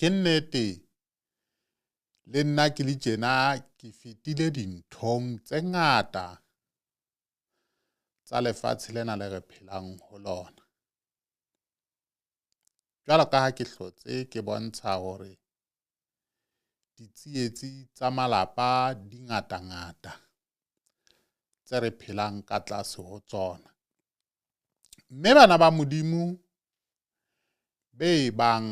Ke nnete le nna ke le tjena ke fetile dinthong tse ngata tsa lefatshe lena le re phelang ho lona. Jwalo ka ha ke hlotse ke bontsha hore ditsietsi tsa malapa di ngatangata tse re phelang ka tlase ho tsona. Mme bana ba Modimo be bang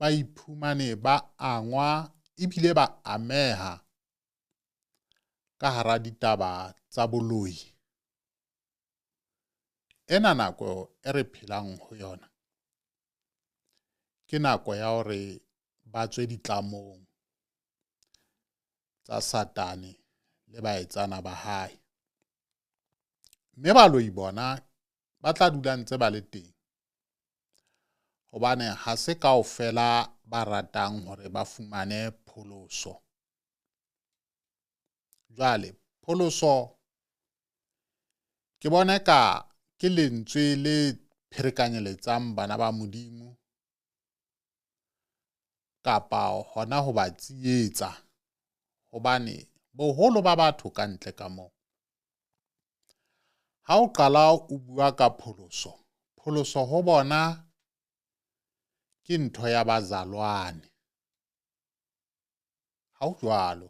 ba iphumane ba angwa ebile ba ameha ka hara ditaba tsa boloi. Ena nako e re phelang ho yona ke nako ya hore ba tswe ditlamong tsa Satane le baetsana ba hae. Mme baloi bona ba tla dula ntse ba le teng hobane ha se kaofela ba ratang hore ba fumane pholoso. Jwale pholoso ke bona ka ke lentswe le pherekanyeletsang bana ba Modimo kapa hona ho ba tsietsa hobane boholo ba batho ka ntle ka moo ha o qala o bua ka pholoso, pholoso ho bona ke ntho ya bazalwane. Ha ho jwalo.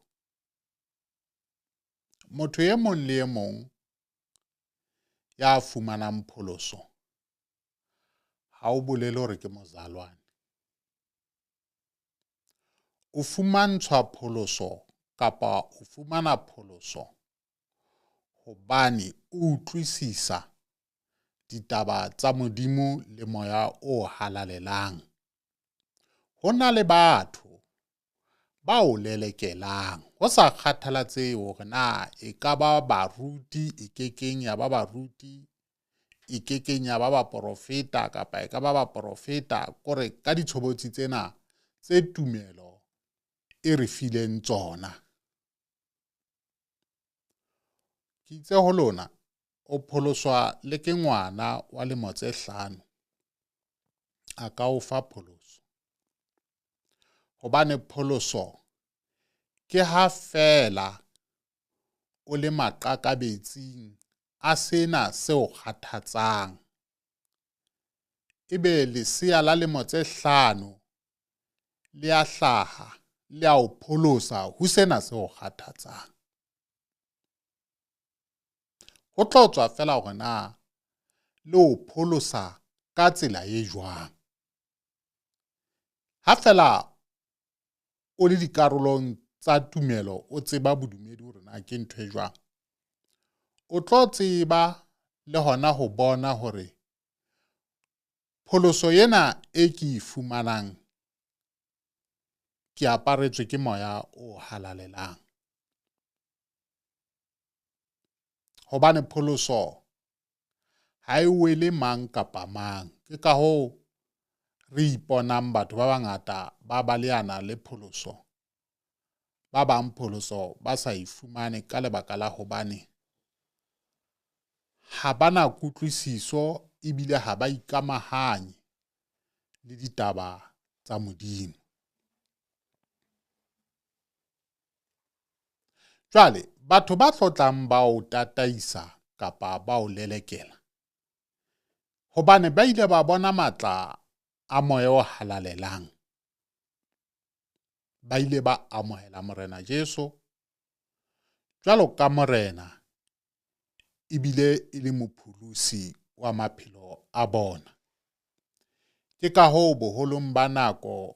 Motho e mong le e mong ya fumanang pholoso ha o bolele hore ke mozalwane. O fumantshwa pholoso kapa o fumana pholoso hobane o utlwisisa ditaba tsa Modimo le moya o halalelang. Ho na le batho ba o lelekelang ho sa kgathalatsehe hore na e ka ba baruti e kekeng ya ba baruti e kekeng ya ba baporofeta kapa e ka ba baporofeta kore ka ditshobotsi tsena tse tumelo e re fileng tsona. Ke itse ho lona o pholoswa le ke ngwana wa lemo tse hlano a ka o fa pholoso hobane pholoso ke ha feela o le maqakabetsing a sena se o kgathatsang ebe lesea la lemo tse hlano le a hlaha le a o pholosa ho sena se o kgathatsang. Ho tlo tswa fela hore na le o pholosa ka tsela e jwang. Ha fela o le dikarolong tsa tumelo o tseba bodumedi hore na ke ntho e jwang, o tlo tseba le hona ho bona hore pholoso ena e ke e fumanang ke aparetswe ke moya o halalelang. Hobane pholoso ha e wele mang kapa mang. Ke ka hoo re iponang batho ba bangata ba baleana le pholoso, ba bang pholoso ba sa e fumane ka lebaka la hobane ha ba na kutlwisiso ebile ha ba ikamahanye le ditaba tsa Modimo. Jwale batho ba tlotlang ba o tataisa kapa ba o lelekela hobane ba ile ba bona matla a moya o halalelang, ba ile ba amohela Morena Jesu jwalo ka Morena ebile e le mopholosi wa maphelo a bona. Ke ka hoo boholong ba nako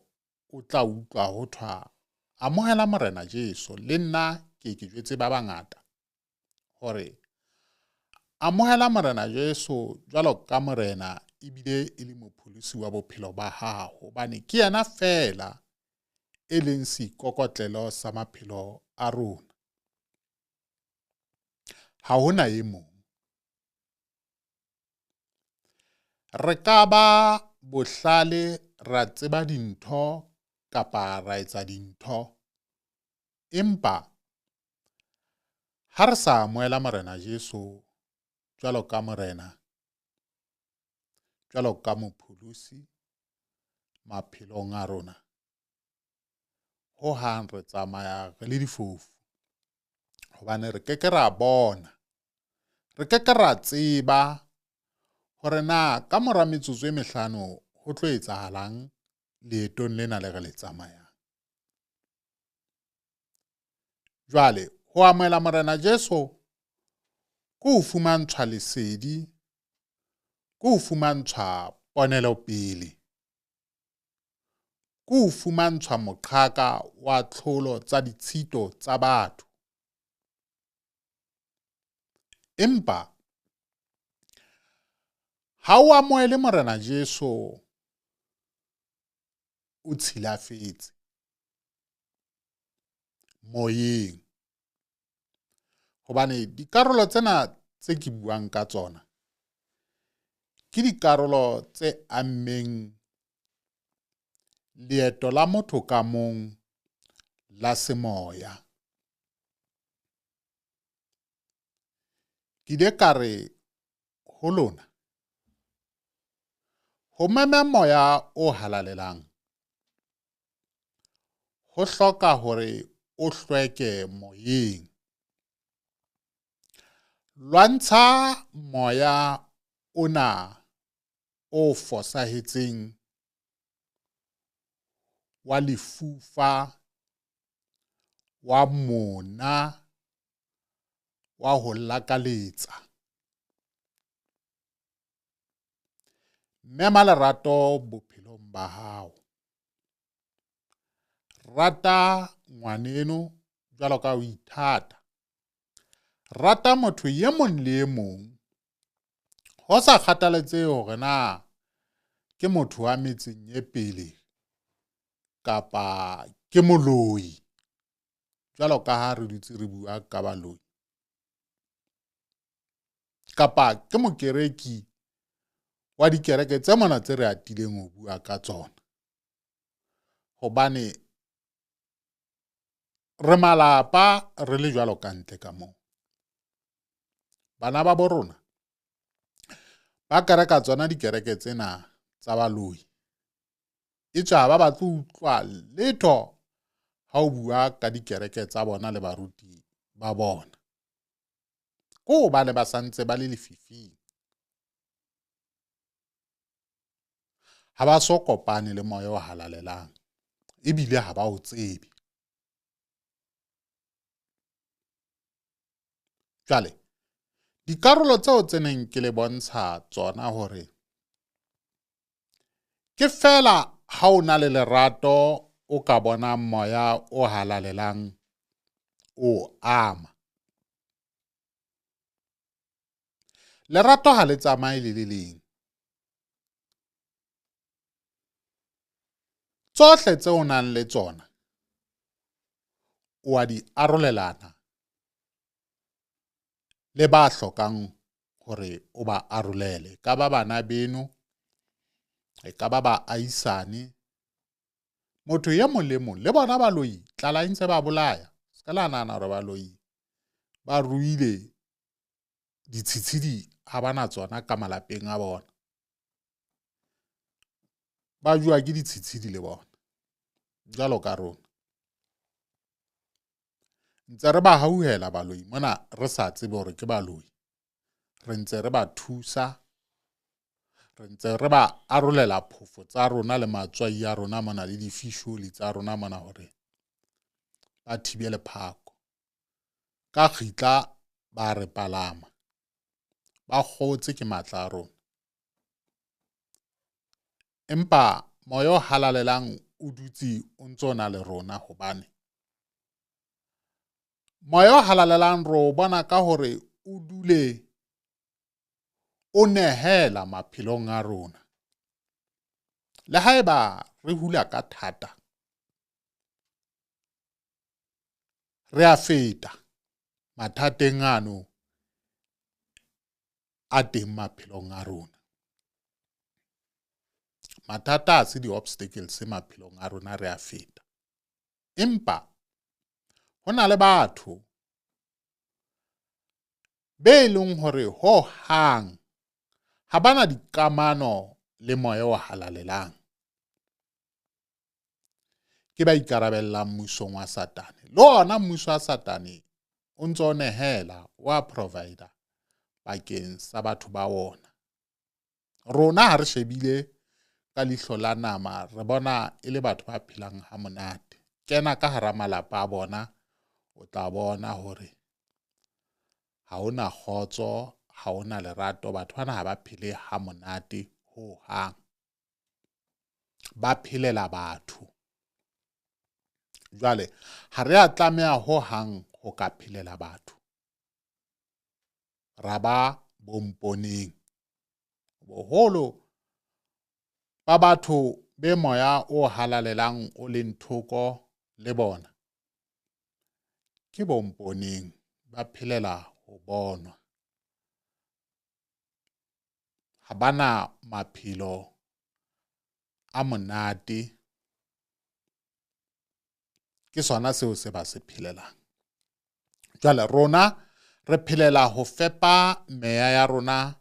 o tla utlwa ho thwa amohela Morena Jesu. Le nna ke ke jwetse ba bangata hore amohela Morena Jesu jwalo ka Morena ebile e le mopholosi wa bophelo ba hao, hobane ke yena feela e leng seikokotlelo sa maphelo a rona. Ha hona e mong. Re ka ba bohlale ra tseba dintho kapa ra etsa dintho, empa ha re sa amohela Morena Jesu jwalo ka Morena, jwalo ka mopholosi maphelong a rona, Hohang re tsamaya re le difofu hobane re ke ke ra bona, re ke ke ra tseba hore na ka mora metsotso e mehlano ho tlo etsahalang leetong lena le re le tsamayang. Jwale ho amohela Morena Jesu ke ho fumantshwa lesedi, ke ho fumantshwa ponelopele, ke ho fumantshwa moqhaka wa tlholo tsa ditshito tsa batho. Empa ha o amohele Morena Jesu o tshilafetse moyeng, hobane dikarolo tsena tse ke buang ka tsona ke dikarolo tse ammeng leeto la motho ka mong la semoya. Ke ile ka re ho lona, ho mema moya o halalelang ho hloka hore o hlweke moyeng. Lwantsha moya ona o fosahetseng wa lefufa, wa mona, wa ho lakaletsa. Mema lerato bophelong ba hao. Rata ngwaneno jwalo ka o ithata. Rata motho e mong le e mong, ho sa kgathaletsehe hore na ke motho wa metseng e pele kapa ke moloi, jwalo ka ha re dutse re bua ka baloi, kapa ke mokereki wa dikereke tse mona tse re atileng ho bua ka tsona. Hobane re malapa re le jwalo ka ntle ka moo. Bana ba bo rona ba kereka tsona dikereke tsena tsa baloi, etswe ha ba batle ho utlwa letho ha o bua ka dikereke tsa bona le baruti ba bona. Ke hobane ba santse ba le lefifing, ha ba so kopane le moya o halalelang, ebile ha ba o tsebe. Jwale dikarolo tseo tse neng ke le bontsha tsona hore ke feela ha o na le lerato o ka bonang moya o halalelang o ama. Lerato ha le tsamaye le le leng. Tsohle tse o nang le tsona o a di arolelana le ba hlokang hore o ba arolele. E ka ba bana beno, e ka ba baahisane, motho e mong le mong. Le bona baloi, tlala e ntse ba bolaya. Se ka la nahana hore baloi ba ruile ditshitshidi ha ba na tsona ka malapeng a bona. Ba jowa ke ditshitshidi le bona jwalo ka rona. Ntse re ba hauhela baloi mona re sa tsebe hore ke baloi. Re ntse re ba thusa, re ntse re ba arolela phofo tsa rona le matswai a rona mona le difisholi tsa rona mona hore ba thibe lephako. Ka kgitla ba re palama, ba kgotse ke matla a rona. Empa moya o halalelang o dutse o ntso na le rona, hobane moya o halalelang re o bona ka hore o dule o nehela maphelong a rona. Le haeba re hula ka thata, re a feta mathateng ano a teng maphelong a rona. Mathata a se di-obstacles maphelong a rona, re a feta. Empa ho na le batho be leng hore ho hang ha bana dikamano le moya o halalelang. Ke ba ikarabellang mmusong wa Satane. Le ona mmuso wa Satane o ntse o nehela, wa provider bakeng sa batho ba wona. Rona ha re shebile ka leihlo la nama re bona e le batho ba phelang ha monate. Kena ka hara malapa a bona o tla bona hore ha hona kgotso, ha hona lerato, batho bana ha ba phele ha monate ho hang. Ba phelela batho. Jwale ha re a tlameha ho hang ho ka phelela batho. Ra ba bomponeng. Boholo ba batho be moya o halalelang o leng thoko le bona ke bomponeng, ba phelela ho bonwa. Ha bana maphelo a monate. Ke sona seo se ba se phelelang. Jwale rona re phelela ho fepa meya ya rona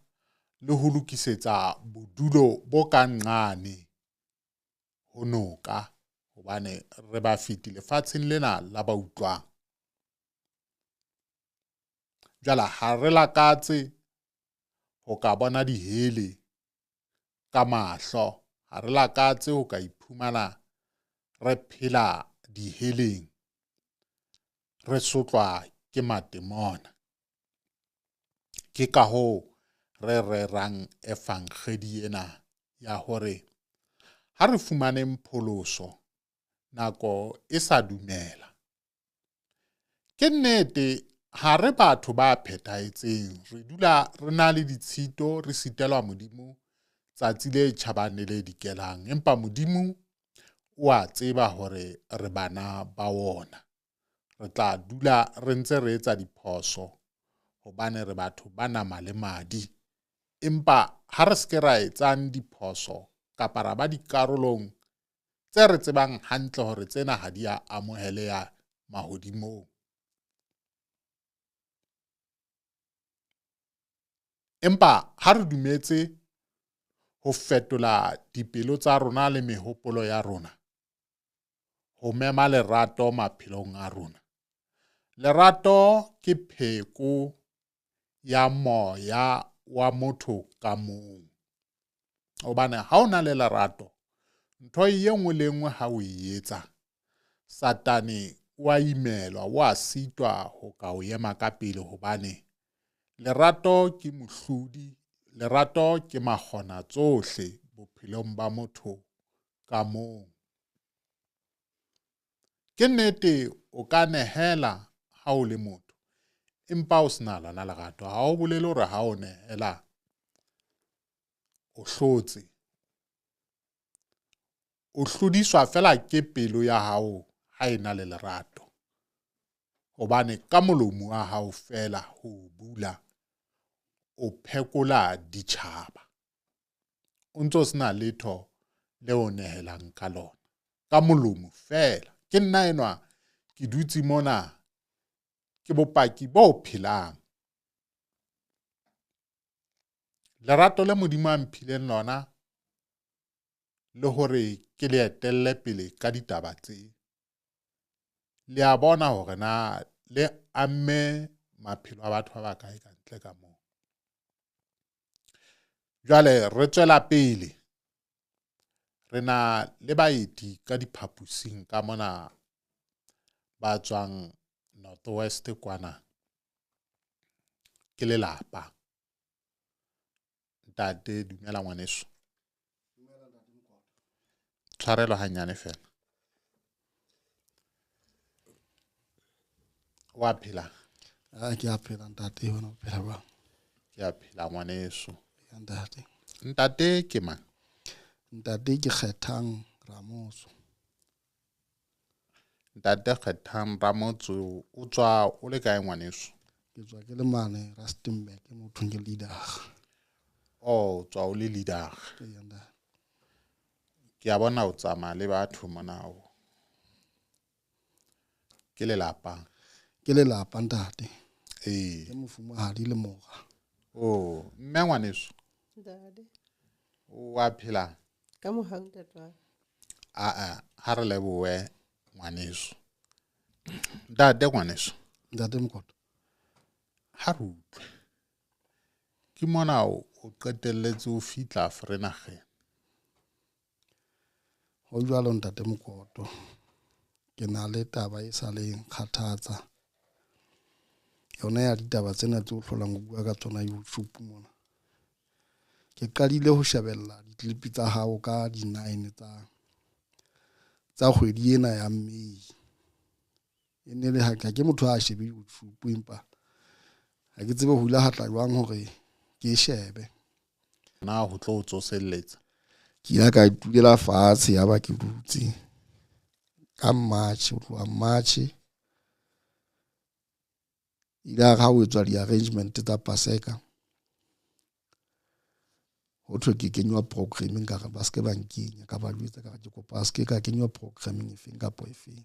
le ho lokisetsa bodulo bo ka nqane ho noka, hobane re ba feti lefatsheng lena la ba utlwang. Jwale ha re lakatse ho ka bona dihele ka mahlo, ha re lakatse ho ka iphumana re phela diheleng, re sotlwa ke matemona. Ke ka hoo re rerang evangedi ena ya hore ha re fumaneng pholoso nako e sa dumela. Ke nnete ha re batho ba phethahetseng, re dula re na le ditshito, re sitelwa Modimo tsatsi le tjhabang le le dikelang, empa Modimo o a tseba hore re bana ba wona. Re tla dula re ntse re etsa diphoso hobane re batho ba nama le madi. Empa ha re se ke ra etsang diphoso kapa ra ba dikarolong tse re tsebang hantle hore tsena ha di a amoheleha mahodimong. Empa ha re dumetse ho fetola dipelo tsa rona le mehopolo ya rona, ho mema lerato maphelong a rona. Lerato ke pheko ya moya wa motho ka mong. Hobane ha o na le lerato, ntho e nngwe le nngwe ha o e etsa, Satane o a imelwa, o a sitwa ho ka o ema ka pele, hobane lerato ke mohlodi, lerato ke makgona tsohle bophelong ba motho ka mong. Ke nnete o ka nehela ha o le motho, empa o sena lona lerato. Ha o bolele hore ha o nehela o hlotse. O hlodiswa fela ke pelo ya hao ha e na le lerato. Hobane ka molomo wa hao fela ho bula, o phekola ditjhaba. O ntso sena letho le o nehelang ka lona. Ka molomo fela. Ke nna enwa ke dutse mona, ke bopaki bo phelang. Lerato le Modimo a mphileng lona le hore ke le etelle pele ka ditaba tse, le a bona hore na le amme maphelo a batho ba bakae ka ntle ka moo. Jwale re tswela pele, re na le baeti ka diphaposing ka mona ba tswang North West kwana, ke lelapa. Ntate, dumela ngwaneso. Tshwarelo hanyane fela. Wa phela? Ke a phela ntate, wena o phela jwang? Ke a phela ngwaneso. Ya ntate. Ntate ke mang? Ntate ke Kgethang Ramotso. Ntate Kgethang Ramotso, o tswa o le kae ngwaneso? Ke tswa ke le mane Rustenburg, mothong ke leader. Oh, o tswa o le leader. Ee, ntate. Ke a bona o tsamaya le batho mona o. Ke lelapa. Ke lelapa ntate. Ee. Ke mofumahadi le mora. Oh, mme ngwaneso. Ntate. O a phela? Ka mohau ntate wa. A a, ha re lebohe. Ngwaneso. Ntate ngwaneso. Ntate Mokoto. Ha re utlwe. Ke mona o qetelletse o fihla Vereeniging. Ho jwalo ntate Mokoto. Ke na le taba e sa leng kgathatsa. Yona ya ditaba tsena tse o hlolang o bua ka tsona YouTube mona. Ke qadile ho shebella di-clip tsa hao ka di-9 tsa kgwedi ena ya May. E ne le ha ke motho a shebe YouTube empa ha ke tsebe ho ile ha tla jwang hore ke shebe. Na ho tlo tsoselletsa. Ke ile ka itulela fatshe ya ba ke dutse ka March, ho tloha March. Ile ha ho etswa di-arrangement tsa Paseka. Ho thwe ke kenywa programming ka re ba se ke ba nkenya, ka ba jwetsa ka re ke kopa se ke ka kenywa programming efeng kapa efeng.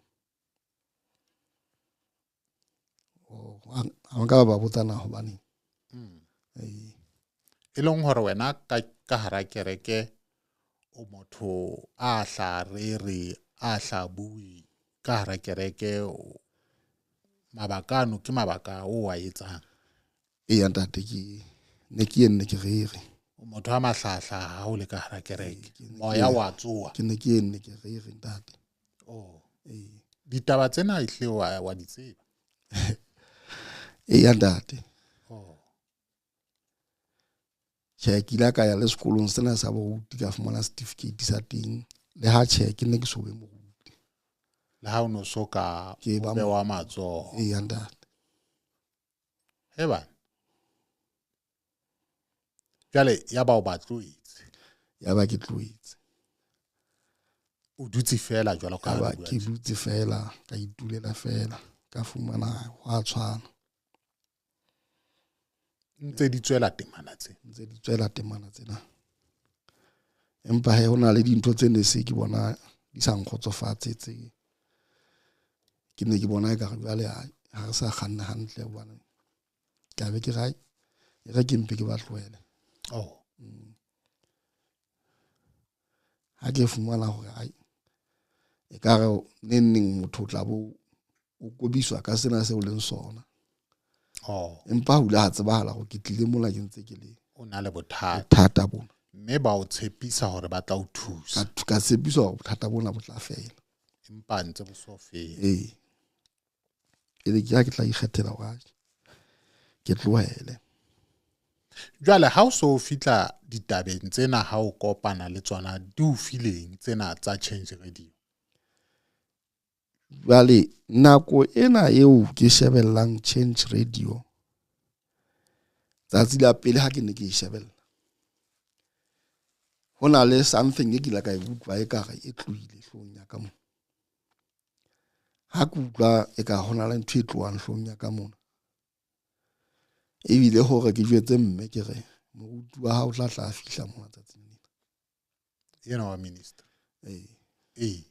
Ha nka ba botsa na hobaneng. E leng hore wena ka hara kereke o motho a hla rere, a hla bui ka hara kereke, mabaka ano ke mabaka o a etsang. Eya ntate, ke ne ke enne ke rere. O motho a mahlahla ha o le ka hara kereke. Moya wa tsoa. Ke ne ke enne ke rere ntate. Oh. Ditaba tsena ehle wa di tseba. Eya ntate. Oh. Tjhe, ke ile ka ya le sekolong sena sa boruti ka fumana certificate sa teng. Le ha tjhe ke ne ke so be moruti. Le ha o no so ka bewa matsoho. Eya ntate. He bana. Jwale ya ba o ba tlohetse. Ya ba ke tlohetse. O dutse fela jwalo ka ha ke dutse fela, ka itulela fela, ka fumana hwa tshwana. Ntse di tswela temana tse. Ntse di tswela temana tsena. Empa he hona le dintho tse ne se ke bona di sa nkgotsofatse tse. Ke ne ke bona ekare jwale ha re sa kganna hantle hobane ka be ke re e re ke mpe ke ba tlohele. Oh. Ha ke fumana hore ai e ka re neng motho o tla bo o kobiswa ka sena seo leng sona. Oh. Empa ho ile ha tsebahala hore ke tlile mola ke ntse ke le o na le bothata. Bothata bona. Mme ba o tshepisa hore ba tla o thusa. Ka tshepiswa hore bothata bona bo tla fela. Empa ntse bo so fela. Ee. E le ke ha ke tla ikgethela hore ke tlohele. Jwale ha o so fihla ditabeng tsena ha o kopana le tsona di o fileng tsena tsa Change Radio. Jwale nako ena eo ke shebellang Change Radio tsatsi la pele ha ke ne ke e shebella ho na le something e ke ile ka e utlwa ekare e tlohile hloohong ya ka mona. Ha ke utlwa eka ho na le ntho e tlohang hloohong ya ka mona. Ebile hore ke jwetse mme ke re moruti wa hao o tla tla fihla mona tsatsing lena. Yena wa minister. Ee. Ee.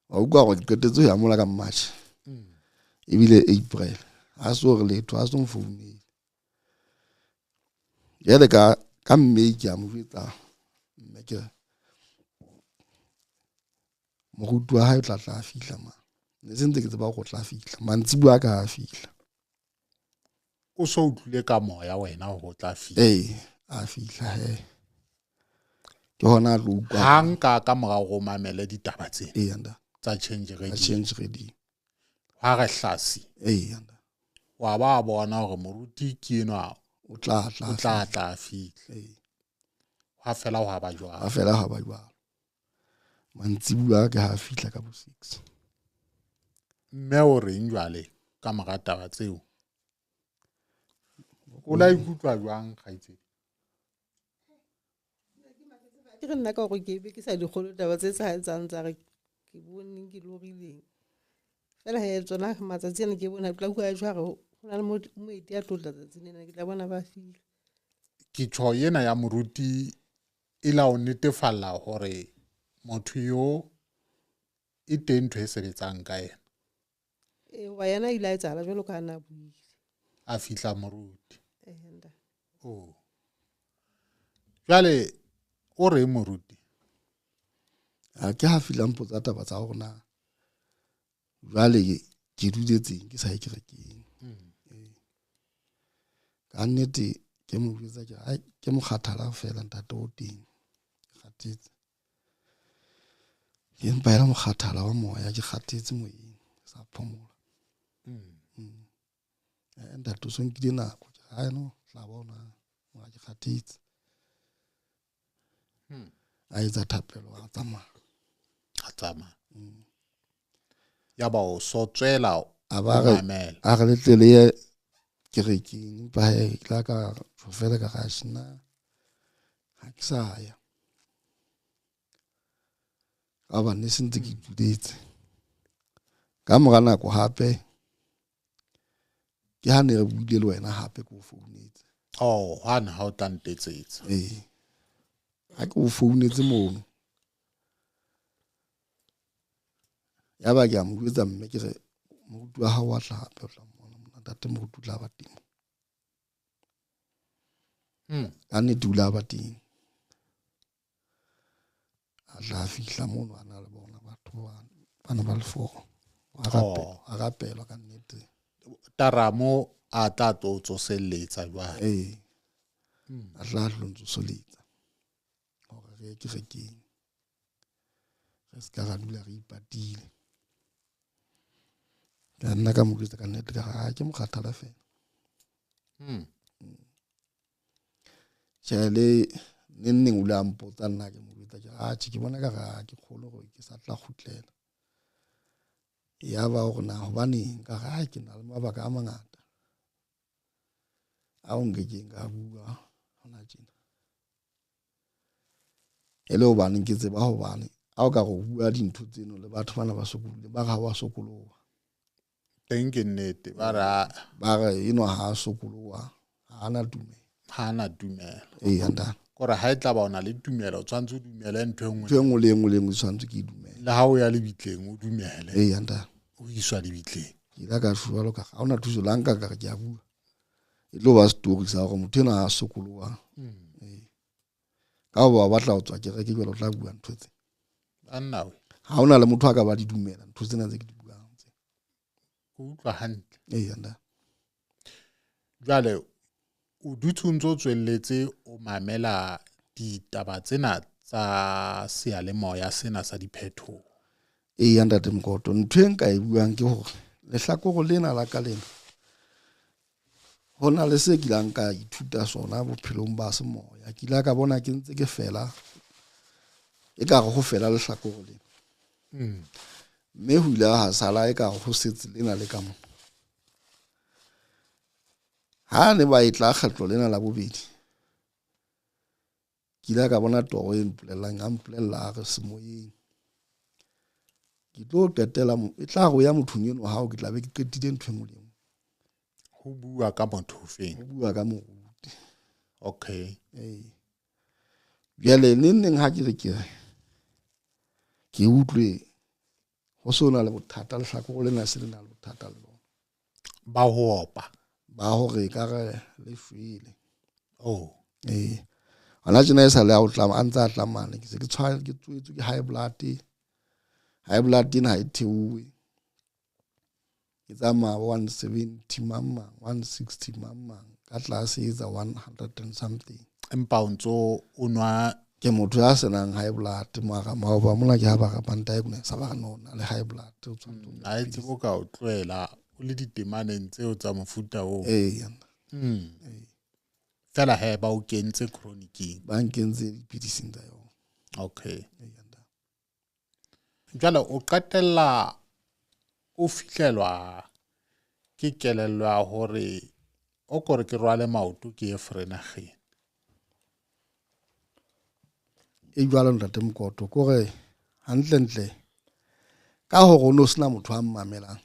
Wa utlwa hore ke qetetse ho ya mola ka March. Ebile April. Ha so re letho, ha so mfounele. Jwale ka May ke a mo jwetsa mme ke re moruti wa hae o tla tla fihla ma. Ne se ntse ke tseba hore o tla fihla. Mantsibuya a ka a fihla. O so utlwile ka moya wena hore o tla fihla. Ee, a fihla he. Ke hona a tlo utlwa. Hang ka morao ho mamele ditaba tsena. Ee, nda. Tsa Change Radio. Tsa Change Radio. Ha re hlasi. Ee, nda. Wa ba bona hore moruti ke enwa o tla tla. O tla tla fihla. Ee. Ha fela ho ba jwalo. Ha fela ho ba jwalo. Mantsibuya ke ha fihla ka bo 6. Mme o reng jwale ka mora taba tseo? O la ikutlwa jwang kgaitsedi? Ke re nna ka hore ke be ke sa dikgolo taba tse etsahetsang tsa re ke boneng ke lorileng. Fela he tsona matsatsi ana ke bona tla bua jwang ho na le moeti a tlo tla tsatsing lena ke tla bona ba fihla. Ke tjho ena ya moruti e la o netefalla hore motho yo e teng ntho e sebetsang ka yena. Ee, hoba yena ile a etsahala jwalo ka ha na buile. A fihla moruti. Ee, nda. Oh. Jwale o re moruti? Ha ke ha fihla mpotsa taba tsa hore na Jwale ke duletseng ke sa ye kerekeng. Ka nnete ke mo jwetsa ke ai ke mokgathala fela ntate o teng. Ke kgathetse. Ke mpa ela mokgathala wa moya ke kgathetse moyeng ke sa phomola. Ntate o so nkile nako ke re no tla bona mara ke kgathetse. A etsa thapelo a tsamaya. A tsamaya. Ya ba o so tswela A ba re a re le tle le ye kerekeng empa he ke la ka fela ka re nna ha ke sa ya. Ka hobane ne se ntse ke ituletse. Ka mora nako hape ke ha ne re buile le wena hape ke o founetse. Oh, hane ha o tla ntetsetsa. Ee. Ha ke o founetse mono. Ya ba ke a mo jwetsa mme ke re moruti wa hao wa tla hape o tla mmona mona ntate moruti o tla ba teng. Ka nnete o la ba teng. A tla fihla mono a na le bona batho ba ne ba le four. A rapelwa ka nnete. Taramo a tla tlo tsoselletsa jwale. Ee. A tla tlo ntsoseletsa hore re ye kerekeng. Re se ka ra dula re ipatile. Ka nna ka mo jwetsa ka nnete ka re ke mokgathala fela. Tjhe le neng neng o ile a mpotsa nna ke mo jwetsa ke atjhe ke bona ka re ke kgolo hore ke sa tla kgutlela. Ya ba hore na hobaneng ka re ke na le mabaka a mangata ao nkekeng ka bua hona tjena. E le hobane ke tseba hobane ha o ka re o bua dintho tseno le batho bana ba sokolohile ba re ha wa sokoloha. Teng ke nnete ba re ba re enwa ha a sokoloha ha ana tumelo. Ha ana tumelo. Ee ntate. Kore ha e tla ba o na le tumelo o tshwanetse o dumele ntho e nngwe. Ntho e nngwe le e nngwe le e nngwe tshwanetse ke e dumele. Le ha o ya lebitleng o dumele. Ee ntate. O iswa lebitleng. Ke ile ka jwalo ka ha ona thuso la nka ka re ke a bua. E tlo ba story sa hore motho enwa ha a sokoloha. Ee. Ka hoba ba batla ho tswa kereke jwale o tla bua ntho tse. Banna we. Ha ona le motho a ka ba di dumela ntho tsena tse ke di buang tse. O utlwa hantle. Ee ntate. Jwale o dutse o ntso tswelletse o mamela ditaba tsena tsa seyalemoya sena sa diphethoho. Ee ntate Mokoto, ntho e nka e buang ke hore lehlakore lena la ka lena ho na le se kilang ka ithuta sona bophelong ba semoya. Ke ile ka bona ke ntse ke fela e ka re ho fela lehlakore lena. Mme ho ile ha sala e ka re ho setse lena le ka mona. Ha ne ba e tla kgetlo lena la bobedi ke ile ka bona toro e mpolellang, a mpolella a re semoyeng ke tlo qetela e tla re ya mothong eno hao ke tla be ke qetile ntho e nngwe le e nngwe. Ho bua ka motho ofeng? Ho bua ka moruti. Okay. Ee. Jwale neng neng ha ke re ke re ke utlwe ho so na le bothata lehlakore lena se le na le bothata le lona. Ba ho opa. Ba hore ka re le shwele. Oh. Ee. Hona tjena e sa le a o tlama a ntse a tlamane ke se ke tshware ke tswetswe ke high blood. High blood ena ha e theohe. Ke tsamaya 170 mang mang, 160 mang mang, ka tlase e etsa 100 and something. Empa o ntso o nwa ke motho ya senang high blood mara maoba mona ke ha ba re diagnose ba re no na le high blood o tshwanetse o nwe Ha e dipidisi. tsebo ka o tlohela o le ditemaneng tseo tsa mofuta oo. Ee. Fela he ba o kentse chronic-ing. Ba nkentse dipidising tsa yona. Okay. Ee. Jwale o qetella o fihlelwa ke kelello ya hore o kore ke rwale maoto ke ye Vereeniging. E jwalo ntate Mokoto kore hantlentle ka hore o no sena motho a mmamelang.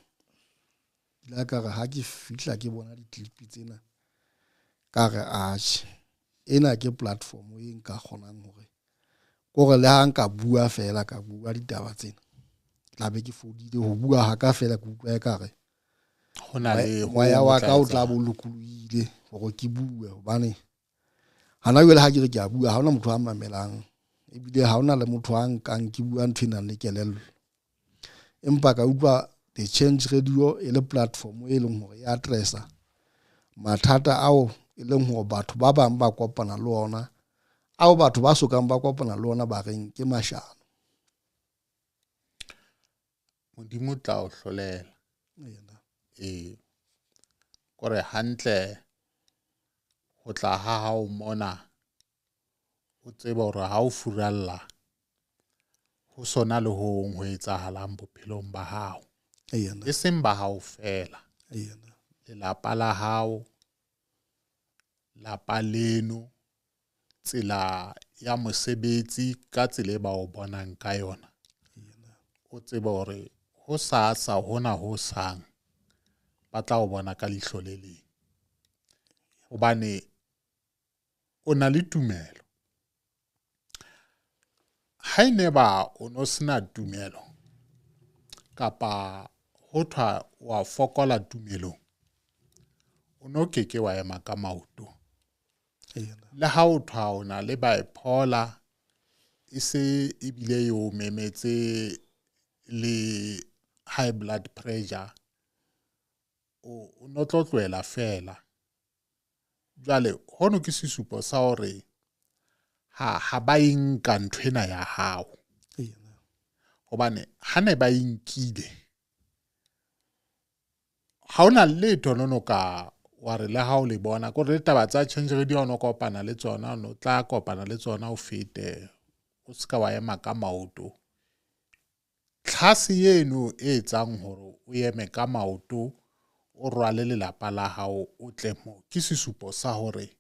Ke ile ka re ha ke fihla ke bona di-clip tsena ka re atjhe ena ke platform e nka kgonang hore kore le ha nka bua fela ka bua ditaba tsena tla be ke fodile ho bua ha ka fela ke utlwa ekare Ho na le moya wa ka o tla bo lokolohile hore ke bue hobane hana jwale ha ke re ke a bua ha hona motho a mamelang ebile ha hona le motho a nkang ke bua ntho e nang le kelello. Empa ka utlwa The Change Radio e le platform e leng hore e addressa mathata ao e leng hore batho ba bang ba kopana le ona, ao batho ba sokang ba kopana le ona ba reng ke mashano. Modimo tla o hlolela. Ee, kore hantle ho tla ha hao mona o tsebe hore ha o furalla ho sona le hong ho etsahalang bophelong ba hao. E seng ba hao fela, lelapa la hao, lapa leno, tsela ya mosebetsi ka tsela e ba o bonang ka yona. O tsebe hore ho sasa hona ho sang ba tla o bona ka leihlo le leng, hobane o na le tumelo. Ha e ne ba o no sena tumelo kapa ho thwa wa fokola tumelong, o no keke wa ema ka maoto. Le ha o thwa o na le bipolar, e se ebile e o memetse le high blood pressure, o no tlo tlohela fela. Jwale hono ke sesupo sa hore ha ba e nka nthwena ya hao. Hobane ha ne ba e nkile, ha hona letho no no ka wa re le ha o le bona kore le taba tsa Change Radio o no kopana le tsona, no tla kopana le tsona o fete, o ska wa ema ka maoto. Tlhase eno e etsang hore o eme ka maoto, o rwale lelapa la hao, o tle mo, ke sesupo sa hore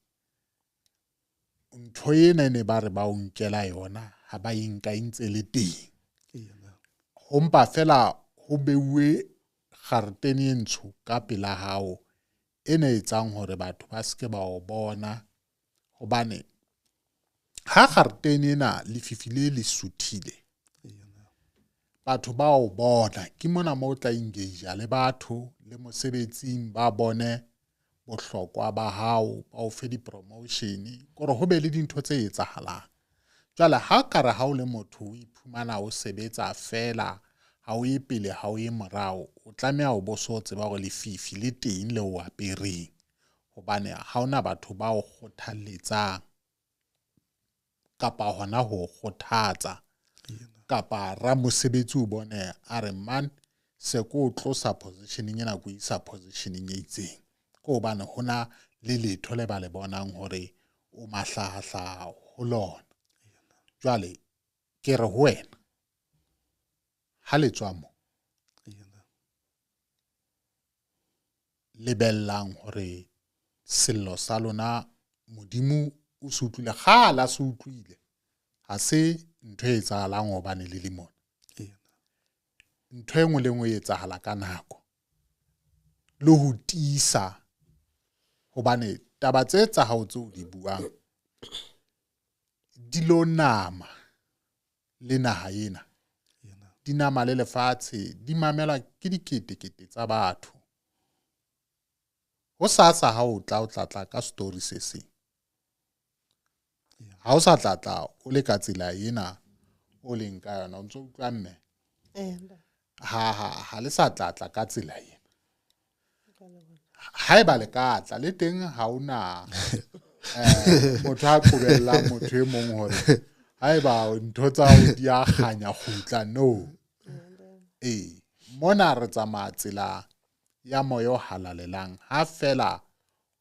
ntho ena e ne ba re ba o nkela yona ha ba e nka e ntse le teng. Ho mpa fela ho beuwe garetene e ntsho ka pela hao e ne etsang hore batho ba seke ba o bona. Hobane ha garetene ena lefifi le le suthile, batho ba o bona. Ke mona mo o tla engage le batho le mosebetsing, ba bone bohlokwa ba hao, ba o fe di-promotion, kore ho be le dintho tse etsahalang. Jwale ha ka re ha o le motho o iphumana o sebetsa fela, ha o ye pele ha o ye morao, o tlameha o bo so tseba hore lefifi le teng le o apereng, hobane ha ona batho ba o kgothalletsang kapa hona ho kgothatsa, kapa ramosebetsi o bone a re man se ko tlosa positioning ena ko isa positioning e itseng, ke hobane hona le letho le ba le bonang hore o mahlahahlaha ho lona. Jwale ke re ho wena, ha le tswa mo, lebellang hore sello sa lona Modimo o se utlwile, kgale a se utlwile. Ha se ntho e etsahalang hobane le le mona. Ntho e nngwe le nngwe e etsahala ka nako le ho tiisa, hobane taba tse tsa hao tseo di buang di lo nama le naha ena, di nama le lefatshe, di mamelwa ke diketekete tsa batho. Ho sasa ha o tla, o tla tla ka story se seng. Ha o sa tla tla o le ka tsela ena o leng ka yona, o ntso utlwa mme? Ha le sa tla tla ka tsela ena. Haeba le ka tla le teng, ha ona motho a qobellang motho e mong hore haeba ntho tsa hao di a kganya kgutla, no. Ee, mona re tsamaya tsela ya moya o halalelang. Ha fela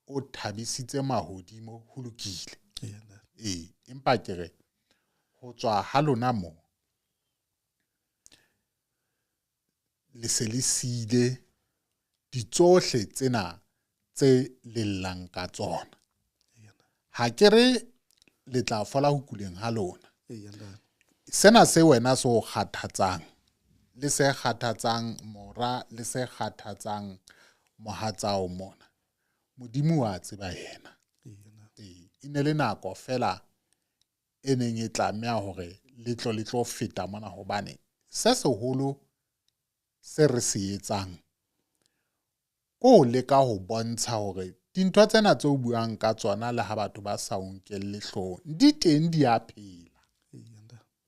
o thabisitse mahodimo, ho lokile. Ee, empa ke re ho tswa ha lona mo le se le siile ditsohle tsena tse lellang ka tsona. Ha ke re le tla fola ho kuleng ha lona. Sena se wena se o kgathatsang, le se kgathatsang mora, le se kgathatsang mohatsao mona, Modimo wa tseba yena. E ne le nako fela e neng e tlameha hore le tlo le tlo feta mona, hobane se seholo se re se etsang ko leka ho bontsha hore dintho tsena tse o buang ka tsona le ha batho ba sa o nkelle hloohong, di teng, di a phela.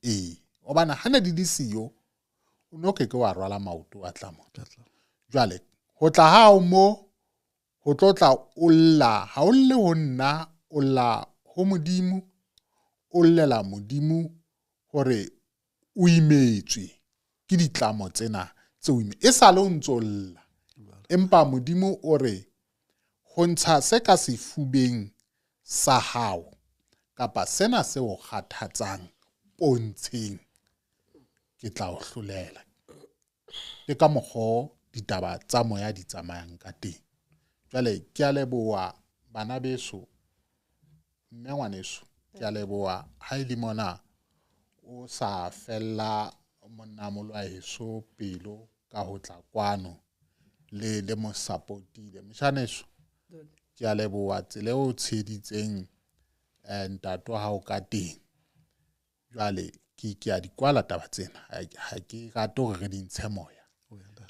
Ee, hobane ha ne di le siyo, O no ke ke wa rwala maoto wa tla mona. Jwale ho tla hao mo ho tlo tla o lla, ha o lle ho nna, o lla ho Modimo, o llela Modimo hore o imetswe ke ditlamo tsena tse o ime e sale o ntso lla. Empa Modimo o re ho ntsha se ka sefubeng sa hao kapa sena se o kgathatsang pontsheng, ke tla o hlolela. Ke ka mokgo ditaba tsa moya di tsamayang ka teng. Jwale ke a leboha bana beso, mme ngwaneso, ke a leboha ha e le mona o sa fella monnamolo wa heso pelo ka ho tla kwano le le mo supportile. Moshaneso, ke a leboha tsela eo o tsheheditseng ntate wa hao ka teng. Jwale ke a di kwala taba tsena, ha ke rate hore re di ntshe moya,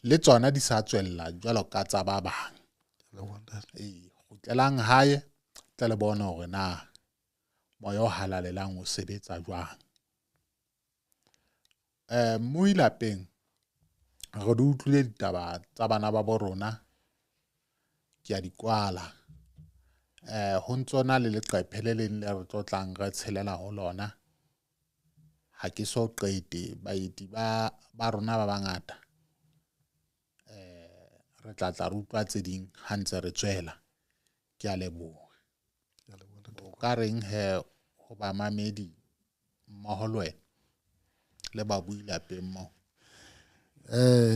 le tsona di sa tswella jwalo ka tsa ba bang. Ee, kgutlelang hae tle le bone hore na moya o halalelang o sebetsa jwang. Mmui lapeng re di utlwile ditaba tsa bana ba bo rona, ke a di kwala. Ho ntso na le leqephe le leng le re tlo tlang re tshelela ho lona. Ha ke so qete, baeti ba rona ba bangata. Re tla tla re utlwa tse ding ha ntse re tswela. Ke a leboha. O ka reng he ho bamamedi mmoho le wena le babui lapeng moo?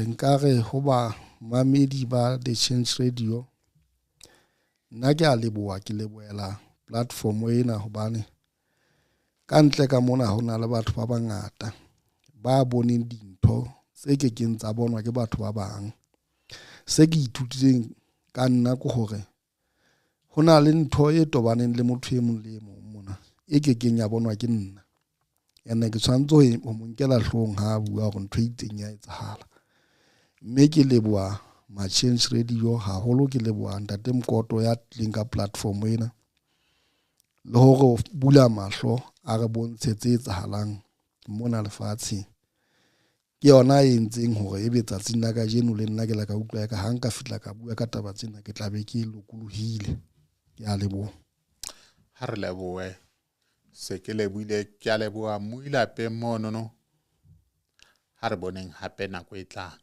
Nkare ho ba mamedi ba The Change Radio, nna ke a leboha, ke lebohela platform ena hobane ka ntle ka mona ho na le batho ba bangata ba boneng dintho tse kekeng tsa bonwa ke batho ba bang. Se ke ithutileng ka nna ke hore ho na le ntho e tobaneng le motho e mong le e mong mona e kekeng ya bonwa ke nna. Ene ke tshwanetse ho mo nkela hloohong ha a bua hore ntho e itseng ya etsahala. Mme ke leboha Ma-Change Radio haholo, ke leboha Ntate Mokoto ya tlileng ka platform ena le hore o bula mahlo a re bontshe tse etsahalang mona lefatsheng. Ke yona e entseng hore ebe tsatsing la kajeno le nna ke la ka utlwa ka ha nka fihla ka bua ka taba tsena, ke tla be ke lokolohile. Ke a leboha. Ha re lebohe. Se ke lebohile, ke a leboha mmui lapeng monono. Ha re boneng hape nako e tlang.